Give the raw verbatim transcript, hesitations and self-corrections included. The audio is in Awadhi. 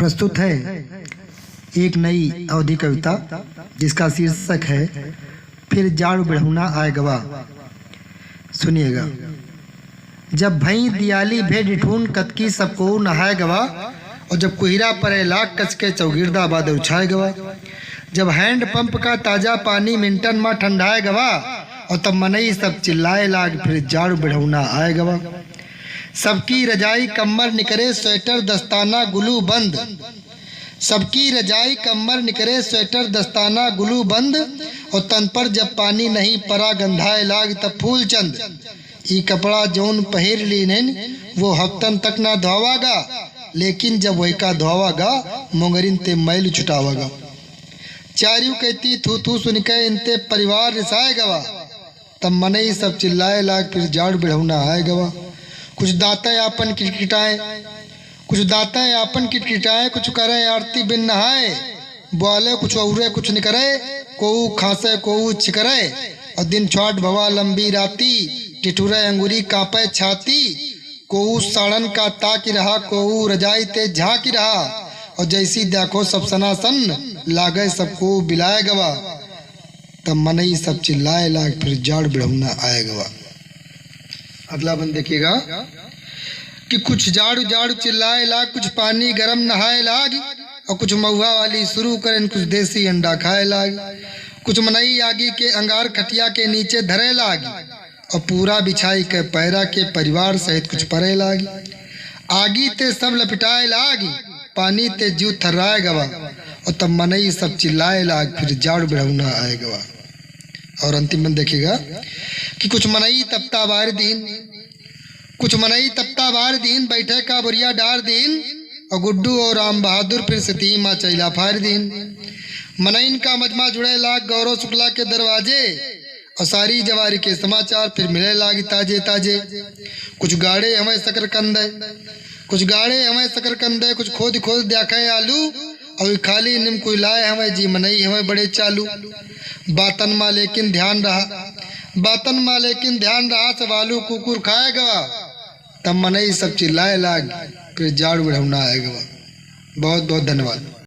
प्रस्तुत है एक नई अवधी कविता, जिसका शीर्षक है फिर जाड़ बिढ़ौना आए गवा। सुनिएगा। जब भई दियाली भे डिठून कतकी सबको नहाए गवा, और जब कुहिरा परे लाग कचके चौगिरदा बादे उछाए गवा, जब हैंड पंप का ताजा पानी मिनटन मा ठंडाए गवा, और तब मनई सब चिल्लाए लाग फिर जाड़ बिढ़ौना आए गवा। सबकी रजाई कम्मर निकरे स्वेटर दस्ताना गुलू बंद, सबकी रजाई कम्मर निकरे स्वेटर दस्ताना गुलू बंद, और तन पर जब पानी नहीं परा गंधाए लाग तब फूल चंद। ई कपड़ा जौन पहिर लीनेन वो हफ्तन तक ना धोवागा, लेकिन जब वही का धोवागा मोंगरिन ते मैल छुटावागा। चारियों कहती थू थू सुनिके इनते परिवार रिसाए गवा, तब मनई सब चिल्लाए लाग फिर जाड़ बिढ़ौना आए गवा। कुछ दांते आपन किटकिटाए, कुछ दांते आपन किटकिटाए, कुछ करे आरती बिन नहाए। बोले कुछ औरे कुछ निकरे, कोऊ खांसे कोऊ छिकरे, और दिन छाट भवा लंबी राती, टिटुरे अंगुरी कांपे छाती। कोऊ साड़न का ताकि रहा, कोऊ रजाई ते झांकि रहा, और जैसी देखो सब सनासन, लागे सबको बिलाए गवा। तब मनई सब चिल्लाए लाग फिर जाड़ बिढ़ौना आए गवा। अगला बंद देखिएगा कि कुछ जाड़ू जाड़ू चिल्लाए लाग, कुछ पानी गरम नहाए लाग, और कुछ महुआ वाली शुरू करेन, कुछ देसी अंडा खाए लाग। कुछ मनई आगी के अंगार खटिया के नीचे धरे लाग, और पूरा बिछाई के पैरा के परिवार सहित कुछ परे लाग। आगी ते सब लपिटाए लाग, पानी ते जीव थर्राए गवा, और तब मनई सब चिल्लाए लाग फिर जाड़ू बिढ़ौना आए गवा। और अंतिम में देखिएगा कि कुछ मनई तप्ता बार दीन, कुछ मनई तप्ता बार दीन, बैठे का बोरिया डार दीन, और गुड्डू और राम बहादुर फिर सती मा चैला फार दीन। मनइन का मजमा जुड़े लाग गौरव शुक्ला के दरवाजे, और सारी जवारी के समाचार फिर मिले लाग ताजे ताजे। कुछ गाड़े हमें शकरकंद, कुछ गाड़े हमें शकरकंद, कुछ खोद खोद देखे आलू, और खाली निमकुई लाए हमें जी मनई हमें बड़े चालू। बातन मा लेकिन ध्यान रहा, बातन मा लेकिन ध्यान रहा, सब आलू कुकुर खाए गवा, तब मनई सब चिल्लाए लाग, फिर जाड़ बिढ़ौना आए गवा। बहुत बहुत धन्यवाद।